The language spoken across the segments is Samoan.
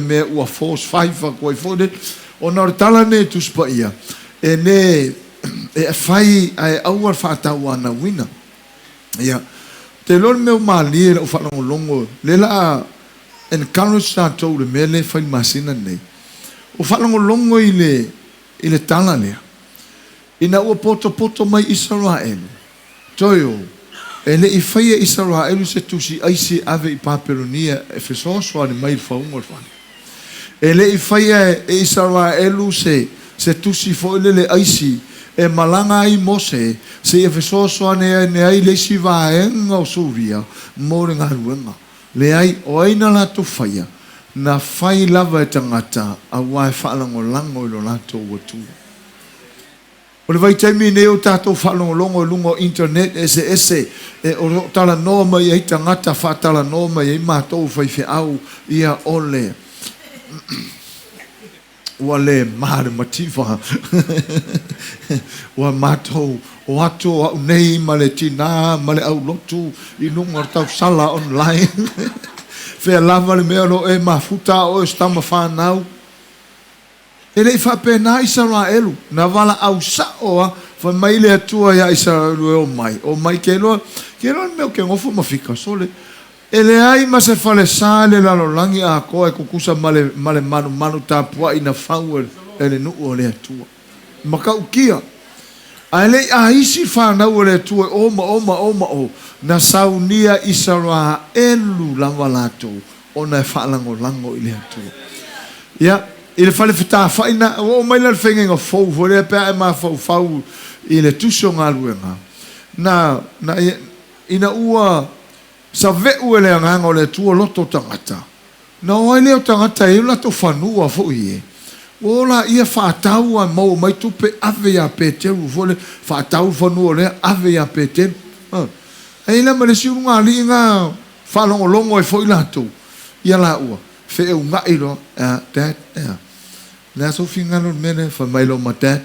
Mea ua force faifa atu ai foi le ona o le tala lenei e Tusi Paia, e le e fai ae aua le faatauanauina. Ia, ou te iloa le mea ua malie i lau faalogologo, lea la a encourage tatou i le mea lea e fai i le masina lenei. Ua faalogologo i le i le tala lea, ina ua potopoto mai Isaraelu, Toe o, e le i faia e Isaraelu se tusi aisi e ave i Papelonia e fesoasoani mai i le fauga o le fale. E le i faia e Isaraelu se, se tusi foi lele aisi e malaga ai Mose seia fesoasoani ane ai le isi vaega o Suria mo le galuega. Leai, o ai na latou faia? Na fai lava e tagata aua e faalagolago i lo latou Atua. O le vaitaimi lenei o tatou faalogologo i luga o internet eseese e o lo o talanoa mai ai tagata, faatalanoa mai ai matou faifeau, ia o le ua le ma le mativa. Ua matou o atu o au nei ma le tina ma le aulotu i luga o le tausala online. Fea lava le mea o lo o e mafuta a oe o se tama fanau. E le i faapena Isaraelu, na valaau sao a, fai mai le Atua ia Isaraelu e omai, omai ke iloa, ke iloa le mea o ke gofo ma fika, sole. E leai ma se falesa i le lalolagi atoa e tutusa ma le, ma le malumalu tapuai na fau e le nuu o le Atua. Matautia. Ae le i aisi fanau a le Atua e o ma o ma o ma o, na saunia Isaraelu lava latou ona e faalagolago i le Atua. Ia, i le fale fetafa'i na, ua oo mai la le faigaiga fou foi lea pe a e mafaufau i le tusi o galuega, na, na, ina ua save'u e le Agaga o le Atua loto o tagata, na o ai lea o tagata e i ai o latou fanua foi e, ua o laia faatau ae maua mai tupe ave ia Peteru foi lea, faatau le fanua lea ave ia Peteru. Ae i ai la ma le isi ulugalii na Faalogologo ai foi latou ia laua, feeuga'i loa, Ea, Dad, ea, le a sou finagalo i le mea lea? Fai mai loa ma Dad,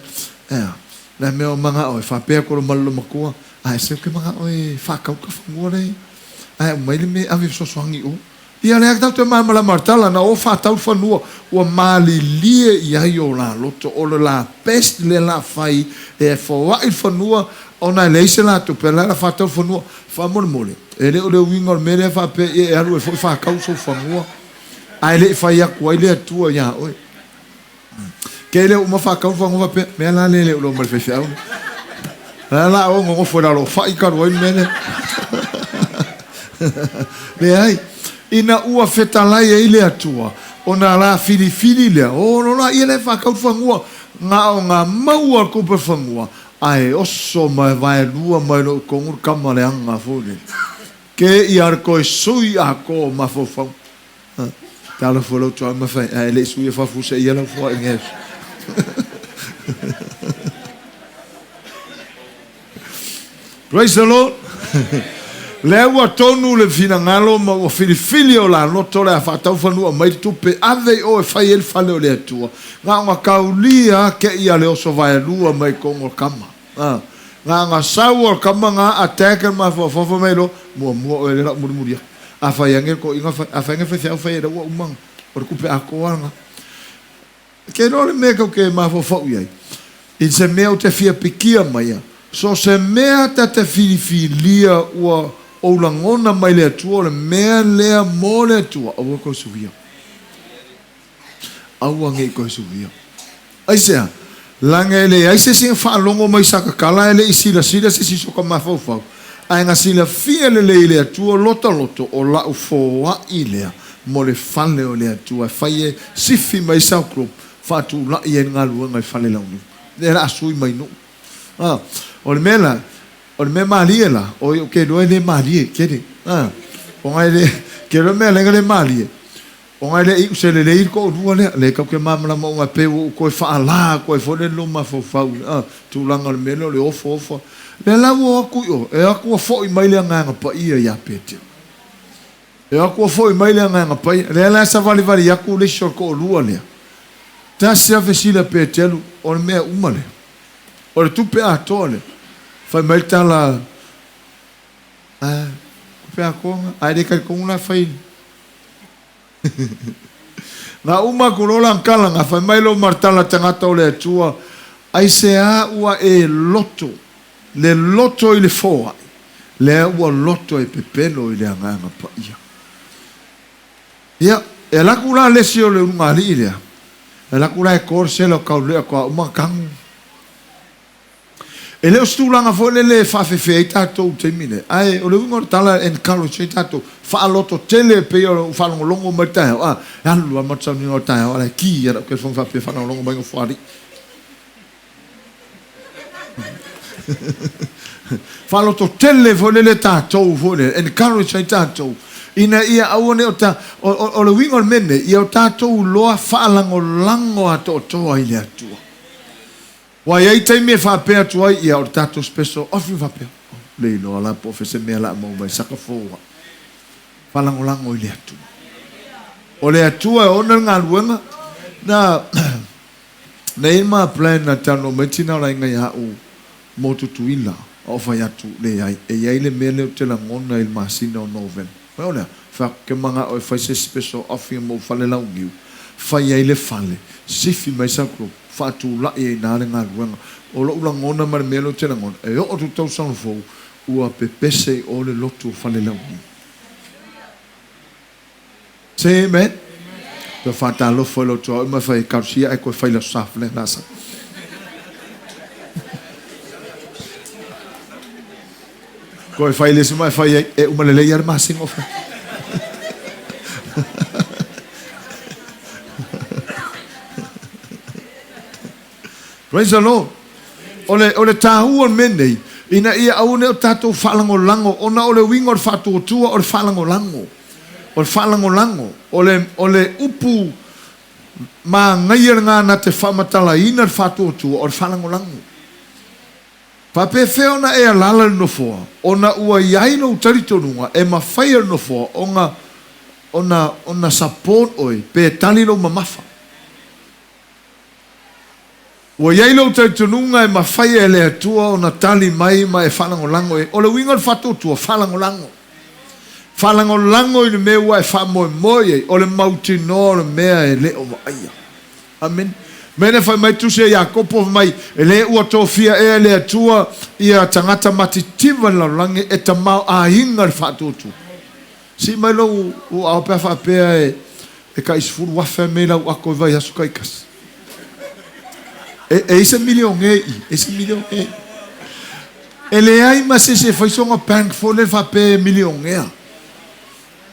Ea, le a mea o mana'o e faapea atu loa ma le loomatua, Ae se ou te mana'o e faatau le tafanua lea, ae aumai le mea e ave e fesoasoani i o. Ia lea tatou te malamalama i le tala, na o faatau le fanua, ua malilie i ai o la loto, o le la best lea la fai e foai le fanua ona e leai se la tupe, o le a faatau le fanua. Faamolemole, e le o le uiga o le mea lea faapea ia e alu ai foi faatau sou fanua ae le i fai atu ai le Atua ia oe. Ke le uma faatau le fanua faapea, mea la lea e le o iloa mai le faifeau lea. La la o nonofo i lalo o fai talu ai le mea lea. Leai, ina ua fetalai ai le Atua, ona la filifili lea, o lo la ia lea faatau le fanua, na o na maua le tupe fanua, Ae oso ma e vaelua mai loa i totonu le tama leaga foi lele. Ke ia le toe sui atoa o mafaufau. Talofa lou tuaa ma fai, ae le i suia faafusa ia lau foaiga e. Praise the Lord. Lea ua tonu le finagalo ma ua filifili o la loto le a faatau fanua mai le tupe ave i o e fai ai le fale o le Atua. Na ona taulia a ke ia le oso vaelua mai tonu o le tama. Na ona sau o le tama na attack le mafaufau fai mai loa, muamua oe lea la o mulimuli atu. A fai ane le toeaina fai, a fai ane le faifeau fai e la ua uma o le tupe atoa lena. Ke iloa le mea tou te mafaufau i ai, i se mea ou te fia pikia maia, so se mea ta te filifilia ua ou lagona mai le Atua o le mea lea mo le Atua, aua toe suia. Aua ne i toe suia. Aisea? Laga e leai se isi na faalogo mai sa tatala ae le i silasila se isi i so ta mafaufau, ae na silafia lelei e le Atua lota loto o la'u foa'i lea mo le fale o le Atua e fai e sifi mai South Group faatula'i ai le galuega i Falelauniu. Lea la a sui mai Nuu. A, o le mea la, o le mea malie la, oi ou te iloa e le malie tele. A, ona e le, ke iloa le mea la e le malie, Ona e le iu se lelei le toalua lea, lea tatou te malamalama uma pei ua ou toe faala atu ai foi lea i lou mafaufau i le tulaga o le mea lea o le ofoofo. Lea la ua o atu i o, e o atu ua foi mai le Agaga Paia ia Petero. E o atu ua foi mai le Agaga Paia. Lea la e savalivali atu le isi o le toalua lea. Tasi lava fesili a Peteru, o le mea uma lea? O le tupe atoa lea? Fai mai le tala, A, tupe atoa lena. Ae le talitonu la fai. Na uma aku loa lana tala, na fai mai lea o Maritala tagata o le Atua, Aisea ua e loto, le loto i le foai, lea ua loto e pepelo i le Agaga Paia. Ia, e alu atu la le isi o le ulugalii lea, e alu atu la e to le sela o Taulelea faatoa uma ona tanu. E le o se tulaga foi lele e faafefea ai tatou i le taimi lea, ae o le uiga o le tala e encourage ai tatou, faalototele e pei ona ou faalogologo mai i le taeao, a, e alu lava ma le sauniga o le taeao, a o la e ki lava lau telefoni faapea faalogologo mai Nofoalii. Faalototele foi lele tatou foi lele, encourage ai tatou ina ia aua ne i o ta, o le uiga o le mea lenei, ia o tatou iloa faalagolago atoatoa i le Atua. Ua i ai taimi e faapea atu ai, ia, o le tatou special offering faapea, oh, le iloa la po o fea se mea o le a maua mai saka fou a. Faalagolago i le Atua. O le Atua e ona le galuega. Na, na i ai ma plan na talanoa mai tina o le aiga ia au mo Tutuila, a o fai atu, leai, e i ai le mea lea ou te lagona i le masina o Novema. Fai o le a? Fai atu, ke manao e fai se special offering mo Falelauniu, fai ai le fale, sifi mai sau group, faatulai ai ina le galuega. O lou lagona ma le mea lea ou te lagona, e oo atu i le tausaga fou, ua pepese i o le lotu o Falelauniu. Say amen. Toe faatalofa i lou tuaoi ma fai Ekalesia ae toe fai le Aso Sa le Sa. Toe fai le isi ma e fai ai, e uma lelei lava le masina o fai. Praise the Lord. O le, o le tāua o le mea nei, ina ia aua ne i o tatou faalagolago, ona o le uiga o le faatuatua o le faalagolago. O le faalagolago, o le, o le upu manaia lena na te faamatalaina le faatuatua, o le faalagolago. Faapefea ona e alaala i le Nofoa, ona ua i ai lou talitonuga e mafai e le Nofoa ona, ona, ona support oe pe tali lou mamafa. Ua i ai lou talitonuga e mafai e le Atua ona tali mai ma e faalagolago i ai. O le uiga o le faatuatua, faalagolago. Faalagolago i le mea ua e faamoemoe i ai, o le mautinoa o le mea e le o vaaia. Amene. Mea lea fai mai Tusi a Iakopo fai mai, E le ua tofia ea e le Atua ia tagata matitiva i le lalolagi e tamaoaiga le faatuatua. Sii mai lou aao pe a faapea e tai 10,000 mea i lau ato i vaiaso taitasi. E, e i se milione i, e i se milione i. E leai ma se isi e fai sona bank foi lele faapea e milionea.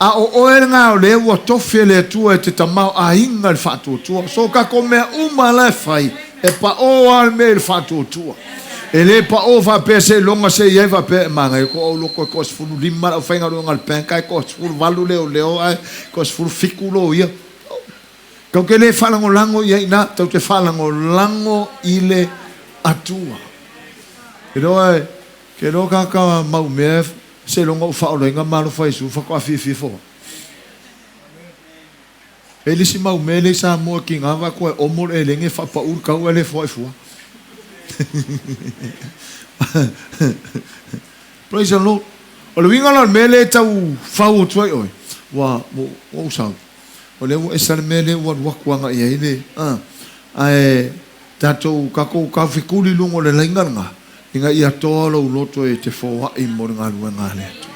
A o oe lena o lea ua tofi e le Atua e te tamaoaiga i le faatuatua. So tatou mea uma la e fai, e paʻō lava le mea i le faatuatua. E le paʻō faapea seiloga se i ai faapea e manaia ko ou loko e toa-15 le aufaigaluega a le bank ae toa-18 leoleo ae toa-17 loia. Tatou te le faalagolago i ai i ina, tatou te faalagolago i le Atua. Ke iloa e, ke iloa tagata mau mea seiloga ou faaolaina ma alofa Iesu faatoa fiafia fua. E le isi mau mea lea i Samoa e tiga vaai atu e omo le eleni e faapau le tau ae le foai fua. Praise the Lord. O le uiga la o le mea lea e tau fau atu ai oe, ua, ua ou sau, o lea ua esa le mea lea ua alu atu agai ai le, a, ae tatou, tatou taufetuli i luga o le laina lena, ina ia toa lou loto e te foai mo le galuega a le Atua.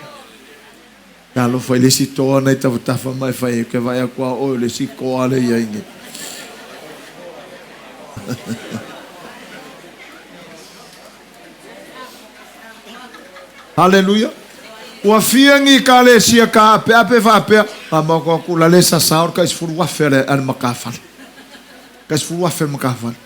Talofa i le isi toa na i tafatafa ma e fai ai, Ou te vaai atu lava o oe o le isi toa lea i ai nei. Haleluia! Ua fia ni ekalesia kaapeape faapea, a maoko atu la le sasa o le tai 10,000 a le matafale. Tai 10,000 a le matafale.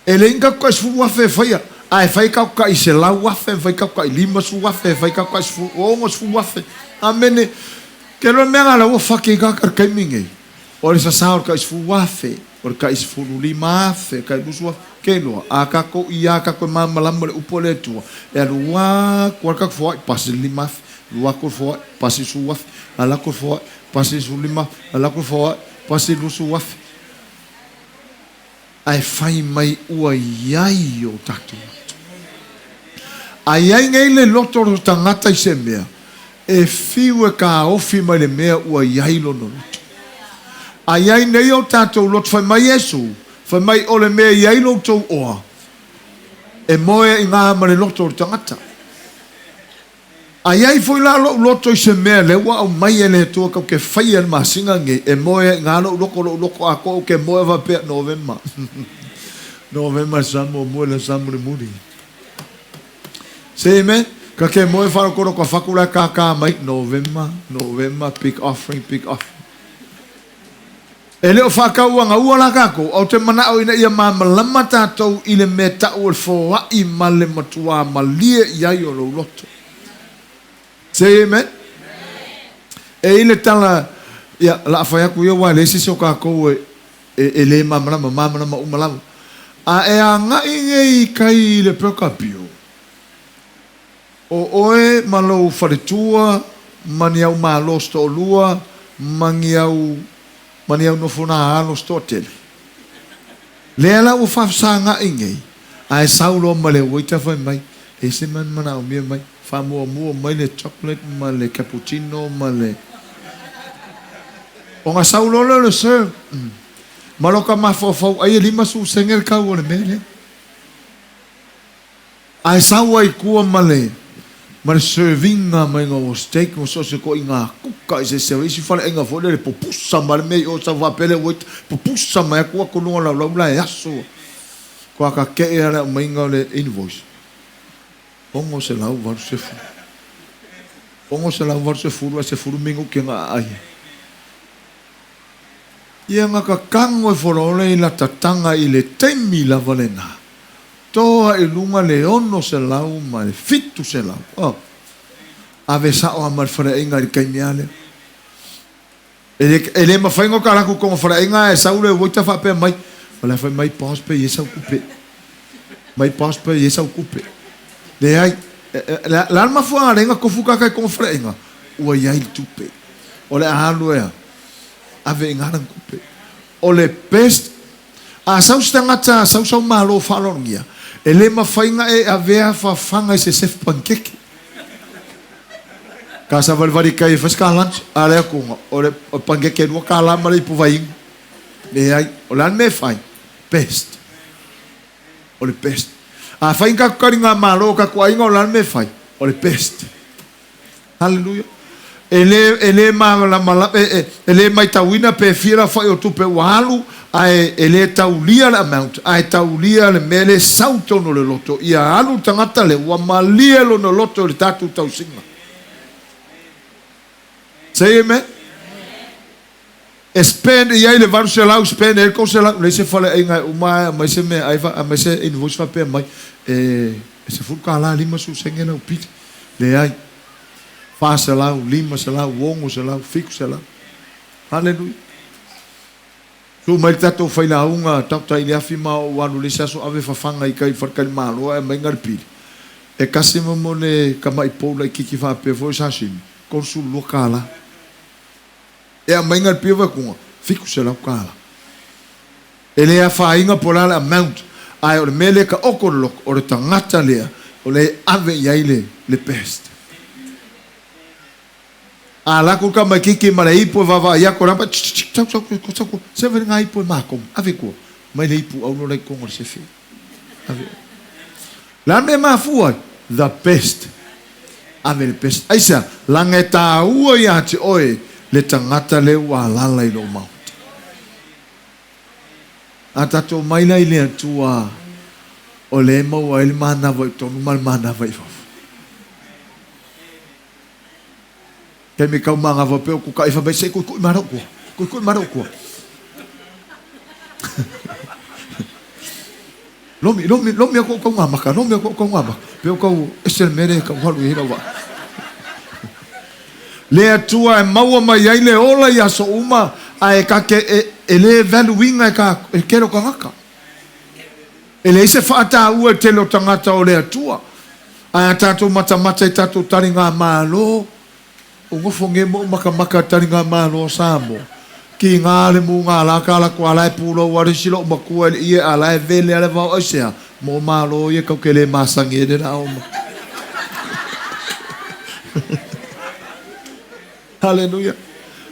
E leai ni tatou tai 10,000 e faia, ae fai tatou tai 100,000, fai tatou tai 50,000, fai tatou tai 60,000. Amene. Ke loa le mea lena la ua faki ai tagata i le taimi lenei, o le sasa o le tai 10,000, o le tai 15,000, tai 20,000, ke iloa, a tatou ia tatou e malamalama i le upu a le Atua, e alu atu lava le tatou foai, pasi le 5,000, alu atu le foai, pasi le 10,000, alu atu le foai, pasi le 15,000, alu atu le foai, pasi le 20,000. Ae fai mai ua i ai o tatou loto. A i ai nei le loto o le tagata i se mea, e fiu e taofi mai le mea ua i ai lona loto. A i ai nei o tatou loto, fai mai Iesu, fai mai o le mea e i ai lo outou oa, e moe ai i ina ma le loto o le tagata. A i ai foi la lou loto i se mea lea ua aumai e le Atua kau ke faia i le masina lenei, e moe ai i ina lou loko, lou loko atoa ou ke moe faapea, Novema, Novema le sa muamua i le sa mulimuli. Say amen. Ka ke moe whalokoro ka whaku la ka ka mai Novema, Novema, big offering, big offering. E le o faakauagaua la tatou, a ou te manao ina ia malamalama tatou i le mea tau o le foai ma le matuā malie i ai o lou loto. Say amen. E i le tala, ia, o le a fai atu ia aua e leai se isi o tatou e, e, e le malamalama, malamalama uma lava. A e agai nei i tai i le Perkapio, O oe ma lou faletua ma ni au malo se toalua ma ni au ma ni au nofo na alo se toatele. Lea la ua faafesagaʻi nei, ae sau loa ma le waiter fai mai, e se mea na manaomia mai, faamuamua mai le chocolate ma le cappuccino ma le. Ona sau loa lea o le serve ma loka mafaufau ai e 50 sene le tau o le mea lea. Ae sau ai tua ma le ma le serving-a maiga o steak ma so o se toaiga kuka i se se isi faleaiga foi lele pupusa ma le mea i o sau faapea le waiter pupusa mai atu atu luga laulau la e aso toa kakee a le aumaiga o le invoice 680 680 ae sefulu minute na aai ai. Ia na kakago e folaola i lata taga i le taimi lava lena. Toa i luga le 600 ma le 700. Oh. Ave sao lava ma le faleaiga i le taimi lava lea. E le, e le mafai ona tala atu i totonu o faleaiga ae sau le waiter faapea mai, o le a fai mai boss pe i ai sau tupe. Mai boss pe i ai sau tupe. Leai. Le a le mafuaaga lea na tofu tagata i totonu o faleaiga? Ua i ai le tupe. O le a alu e a? Ave i ina lana tupe. O le best A sau se tagata a sau sau malo faaaloalogia, e le mafai na e avea fafaga i se sefe panikeke. Ka savalivali kai e fai se ka lunch, a le atu o le panikeke e $2 ma le ipu vaiinu. Leai, o le a le mea e fai? Best. O le best. A fai ni tatou taligamalo o tatou aiga o le a le mea e fai? O le best. Haleluia. E le, e le malamalama, e, e, e le maitauina pe fia le aofai o tupe ua alu, ae e le taulia le amount, ae taulia le mea lea e sau i totonu o le loto, ia alu le tagata lea ua malie lona loto i le tatou tausiga. Say amen. E spend i ai le 800, spend ai le 300, leai se faleaiga e uma ae aumai se meaai, aumai se invoice faapea mai, e $10, 50 sene lau pili. Leai. 400, 500, 600, 700. Haleluia. Tuu mai le tatou failauga Doctor Iliafi ma ou alu le isi aso ave fafaga i kai i faletalimalo ae aumai le pili. E tasi ma mo le tamai pou laititi faapea foi o sashimi, $32. E aumaiga le pia vakuga, $700. E le afaina po o le a le amount, ae o le mea lea e taoto le loto, o le tagata lea o lea e ave i ai le le best. A alu atu le tamaititi ma le ipu e vaavaai atu, o tsk tsk tsk tsk tsk tsk se ave lena ipu e matou, ave i tua, mai le ipu auro la i totonu o le sefe. Ave. O le a le mea e mafua ai? The best. Ave le best. Aisea? Leaga e taua ia te oe le tagata lea ua alaala i lou maota. A tatou mai la i le Atua o lea e maua ai le manava i totonu ma le manava i fafo. Taimi kau manava pe o kukaʻi fai mai se i kuʻikuʻi mai lou kua. Kuʻikuʻi mai lou kua. Lomi, lomi, lomi aku kau ngā maka, lomi aku kau ngā maka. Pe o kau ese le mere kau halu i hei lau waa. Le Atua e maua mai ai le ola i aso uma, a e ka ke, e, e le valuinga e ka, e tele o tagata. E leai se faataua i le tele o tagata o le Atua. Ae a tatou matamata i tatou taligamalo, o nofo nei ma ou makamaka i taligamalo a Samoa, kiga le muga la ka lako a la e pulou a le isi lou matua i le ie a la e vele a le vao aisea, mo malo ia kau ke le masani e le la oma. Haleluia.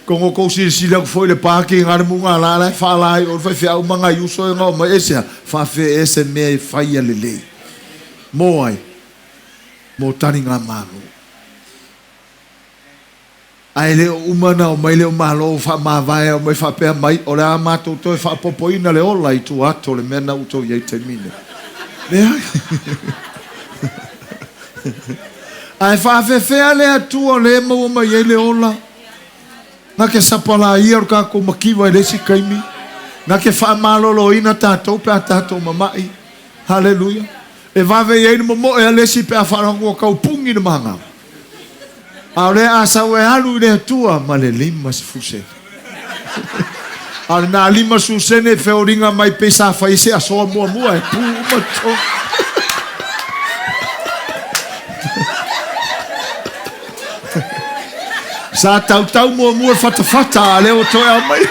Kogo kou silasila atu foi i le paki na le mugala la e faala ai o le faifeau ma nai uso e gao mai e se a? Faafefea ea se mea e fai ia lelei? Mo ai? Mo taligamalo. Ae le o uma na omai lea o Malo faamavae aumai faapea mai, o le a matou toe faaopoopoina le ola i tua atu o le mea na outou i ai i taimi nei. Leai. Ae faafefea le Atua o lea e maua mai ai le ola? Na te sapalaia o le tatou mativa i le isi taimi. Na te faamaloloina tatou pe a tatou mama'i. Haleluia. E vave i ai le momoe a le isi pe a faalogo ua tau puni le magao. A o lea a sau e alu i le Atua ma le 50 sene. A o lena 50 sene e feoliga mai pei sa fai ai se asoa muamua e pu uma totonu. Sa tautau muamua le fatafata a o lea ua toe aumai.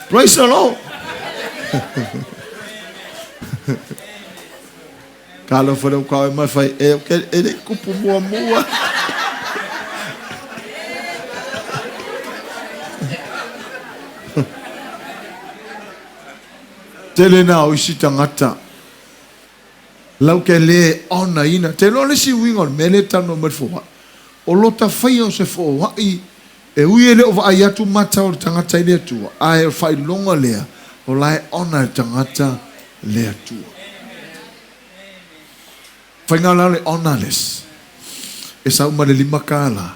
Praise the Lord. Talofa le ukao e mai fai e ke e le kupu muamua. Tele na o isi tagata lau ke le onaina. Te iloa le isi uiga o le mea lea e talanoa mai le foai. O lota faia o se foai E ui e le o vaai atu mata o le tagata i le Atua, ae o le faailoga lea o la e ona e le tagata le Atua. Faiga la o le honourless, e sau ma le $5,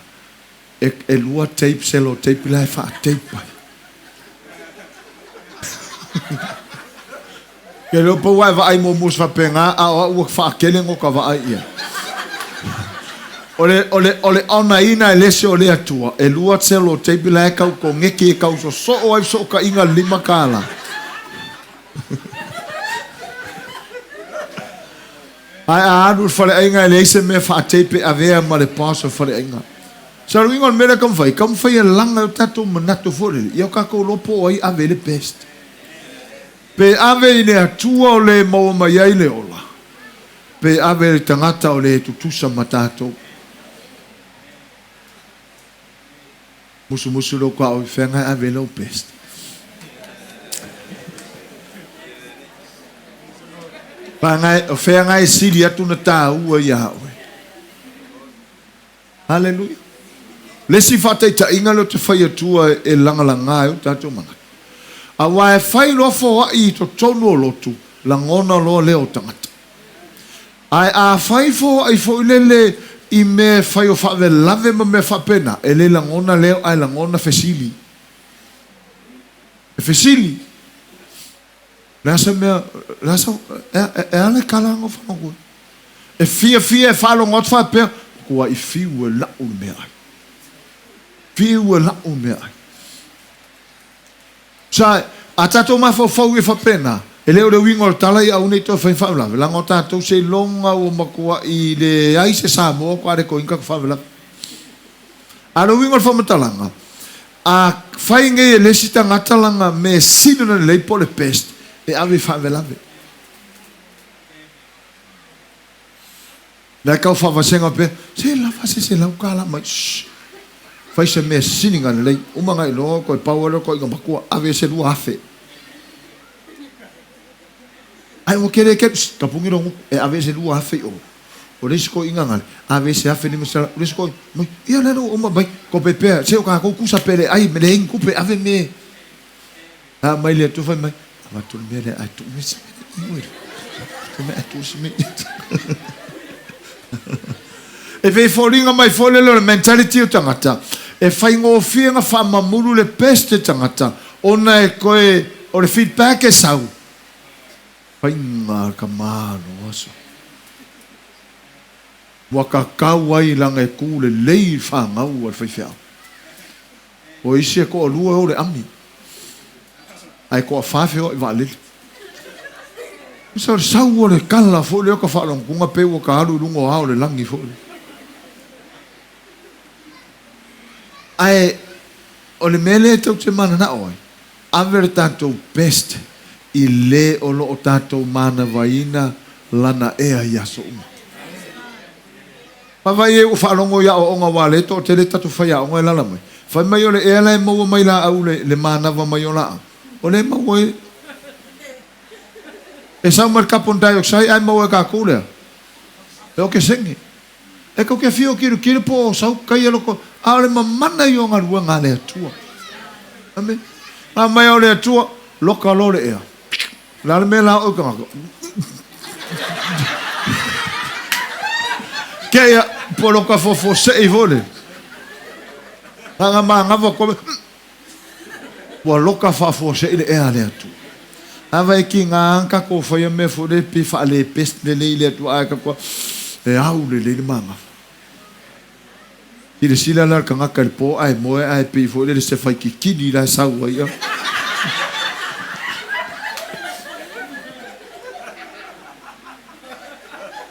e lua tape, cello tape la e faa-tape ai. Ke leo pau ae vaai muamua se faapena, a o au ua faatele no ka vaai ia. O le, o le, o le onaina e lese o le Atua, e lua cello tape la e tau koneki e tau sosoo ai fesootaiga $5. Ae a alu i le faleaiga e leai se mea faa-tape e avea ma le boss o le faleaiga. So o le uiga o le mea lea e taumafai, taumafai e laga ai o tatou manatu foi lele, ia o tatou iloa po o ai ave i le best. Pe ave i le Atua o le maua mai ai le ola, pe ave i le tagata o le tutusa ma tatou. Musumusu lou kao i fea e ave lou best. O fea e sili atu na taua ia oe. Haleluia! Le isi faataitaiga lea ou te fai atua e lagalaga ai o tatou manatu. Aua e fai loa foai i totonu o lotu, lagona loa lea o tagata. Ae a fai foai foi lele i mea e fai o faavelave ma mea faapena, e le lagona leo ae lagona fesili. E fesili. Le a se mea, le a sa, e, e, e a le kala anga o whangakoe? E fiafia e faalogo atu faapea, Matua i whiu e la'u le meaai. Whiu e la'u le meaai. Sa, a tatou mafaufau ia faapena, e le o le uiga o le tala ia aua ne i toe fai ni faalavelave, leaga o tatou seiloga ua matuai leai se Samoa faatoa le toe i ai ni tatou faalavelave. A o le uiga o le faamatalaga, A fai nei e le isi tagata lana mea sili ona lelei po o le best e ave i faalavelave. La e tau faavasega pea, se lava se $100 mai, shh, fai se mea sili ona lelei, uma ona iloa toe pau lea o le toeaina matua, ave se 2000. Ae ua tele tele, shh, tapuni lou gutu, e ave se 2000 i o. O le isi toeaina gale, ave se 1500, o le isi toeaina, mai, ia lea ua uma mai, kope pea, se o tatou kusa pe le ai, me leai ni tupe, ave me. A mai le Atua fai mai, avatu le mea lea ae tuu mai se mea lea i tuu mai ae tuu se mea. E pei foliga mai foi lele o le mentality o tagata, e faigofie ona faamamulu le peste tagata, ona e toe, o le feedback e sau, Faiga tama loa so. Ua kakau ai laga e ku lelei i fanau a le faifeau. O isi e toalua e o le ami, ae toafa feoai vaalele. Sa o le sau o le kala foi lea o ka faalogotuga pei ua ka alu i luga o ao o le lagi foi lea. Ae o le mea lea e tou te mananao ai, ave le tatou best i le o lo o tatou manavaina Lana ea i aso uma. Vaavaai e ua faalogo i aoaoga aua lea e toatele tatou faiaoga e lala mai. Fai mai o le ea la e maua mai laau le le manava mai o laau. O lea e maua e E sau mai le carbon dioxide ae maua e kakou le a? Le okesene. E kou ke fio kilokilo po o sau kai e loko, a o le mamana ia o galuega a le Atua. Amene. A mai o le Atua, loka loa le ea. O le a le mea la oe tagata? Keia, po loka fofosei foi le. Aga manava koe. Ua loka faafuasei le ea a le Atua. A vai ki nga kakou faia mea foi le pe faale best lelei le Atua ae kakou e au lelei le manava. Silasila la le tagata i le po ae moe ae pei foi lele se fai kikini la e sau ai a.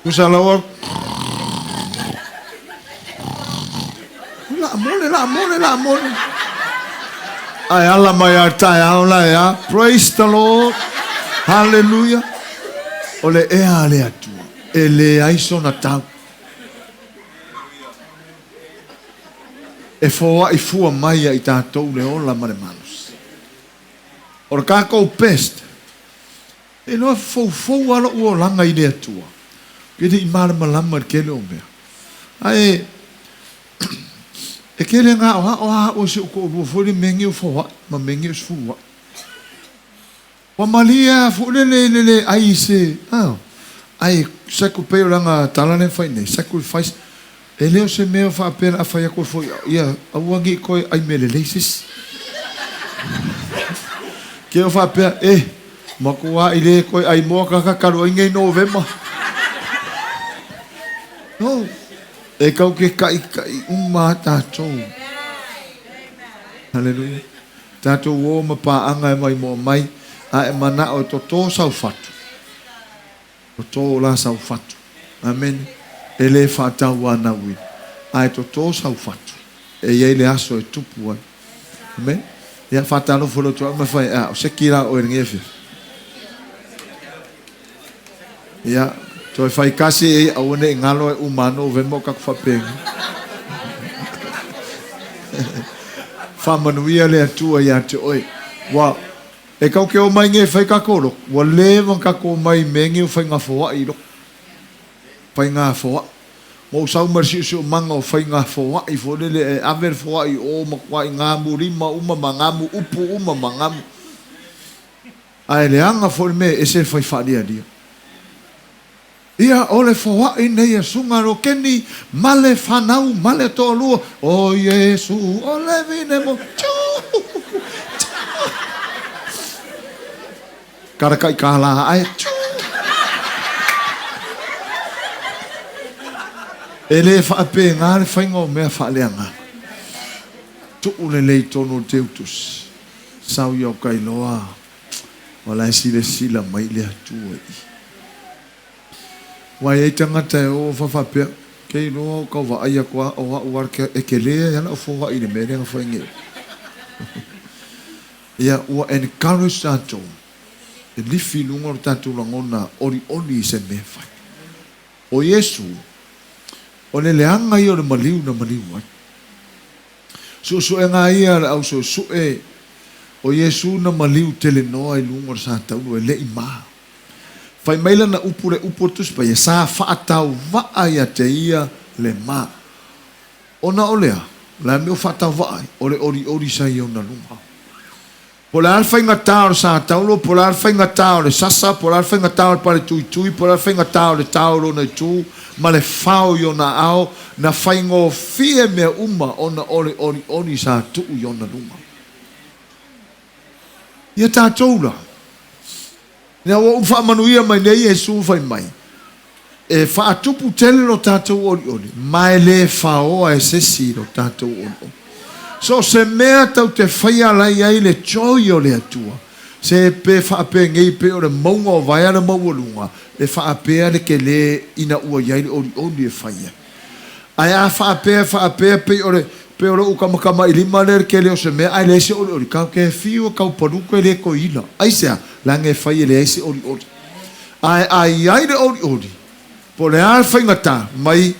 Tusa la ua La mole, la mole, la mole. Ae ala mai a taeao la e a. Praise the Lord. Hallelujah. O le ea a le Atua. E leai sona tau. E foai fua mai ia i tatou le ola ma le malosi. O le kakou best, e iloa foufou lava lou olaga i le Atua, ke le i malamalama i le tele o mea. Ae e tele na aoao a au e si ou toalua foi le mea nei o foai ma mea nei o sefuluai. Ua malie lava foi le le le le ai i se a ae sacri pei o lana tala lea na fai nei, sacrifice, e le o se mea faapea o le a fai atu e foi ia aua ne i toe ai mea lelei se isi. Ke o faapea, e, matua i le toe ai moa tagata talu ai nei Novema. No, e tau ke taʻitaʻi uma a tatou. Hallelujah. Tatou o ma paaga e maimoa mai, a e manao e totō sau fatu, totō la sau fatu. Amene. E le faatauanauina, a e totō sau fatu, e i ai le aso e tupu ai. Amene. Ia, faatalofa loa atu au ma fai, a, o seki la oe i lenei afiafi. Ia, toe fai kasi e aua ne i galo e uma ana Novema o kakou faapeni. Faamanuia le Atua ia te oe. Ua, e kau ke o mai nei e fai kakou loko, ua leva ona kakou omai i mea nei o faigafoaʻi i loko. Faigafoaʻi. Ua ou sau mai le siosiomaga o faigafoaʻi foi lele e ave le foaʻi i o matuai gamu lima uma ma gamu upu uma ma gamu. Ae leaga foi le mea e ese le fai faalialia. Ia, o le foaʻi nei a Suga Lokeni ma le fanau ma le toalua, o Iesu o le vine mo, tjuu, tjuu. Karakaʻi kālā ae, tjuu. E le faapena le faiga o mea faaleagaga. Tuu lelei tonu o le teutusi. Sau ia o Kailoa, o la e silasila mai le Atua i. Ua i ai tagata e o faapea, Ke iloa o kau vaai aku a o aʻu a e kele ai a lau foai i le mea lea na fai nei. Ia, ua encourage tatou e lifi i luga o le tatou lagona olioli i se mea e fai. O Iesu, o le leaga ia o le maliu na maliu ai. Suesuega ia a le au suesue o Iesu na maliu tele noa i luga o le satauro e le i ma. Fai mai lana upu le upu o le Tusi Paia, sa faatauvaa ia te ia le ma. Ona o lea, o le a le mea ua faatauvaa ai? O le olioli sa i ona luga. Po o le a le faigata o le satauro, po o le a le faigata o le sasa, po o le a le faigata o le paletuitui, po o le a le faigata o le tao i lona itu, ma le fao i ona ao, na faigofie mea uma ona o le olioli sa tuu i ona luga. Ia tatou la, ina ua ou faamanuia mai nei Iesu fai mai, e faatupu tele lo tatou olioli, ma e le faoa e se isi lo tatou olioli. So o se mea tau te faia la i ai le joy o le Atua, se pe faapenei pei o le mauga o vaea le maualuga, e faapea le tele ina ua i ai le olioli e fai ai. Ae a faapea faapea pei o le pei o lou kamakamailima lea le tele o se mea ae leai se olioli, kau ke fiu e kau paluku e le toeila. Aisea? Leaga e fai e leai se olioli. Ae a i ai le olioli, po o le a le faigata mai,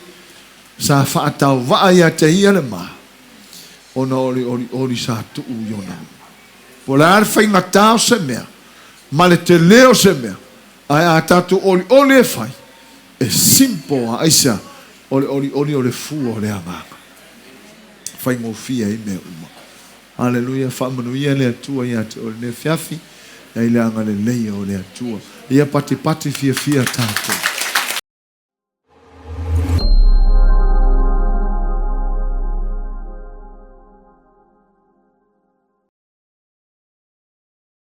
sa faatauvaa ia te ia le ma, ona o le olioli sa tuu i ona luma. Po o le a le faigata o se mea, ma le tele o se mea, ae a tatou olioli e fai, e simple lava. Aisea? O le olioli o le fua o le agaga. Faigofie ai mea uma. Aleluia, faamanuia le Atua ia te oe i lenei afiafi, i le agalelei o le Atua. Ia patipati fiafia tatou.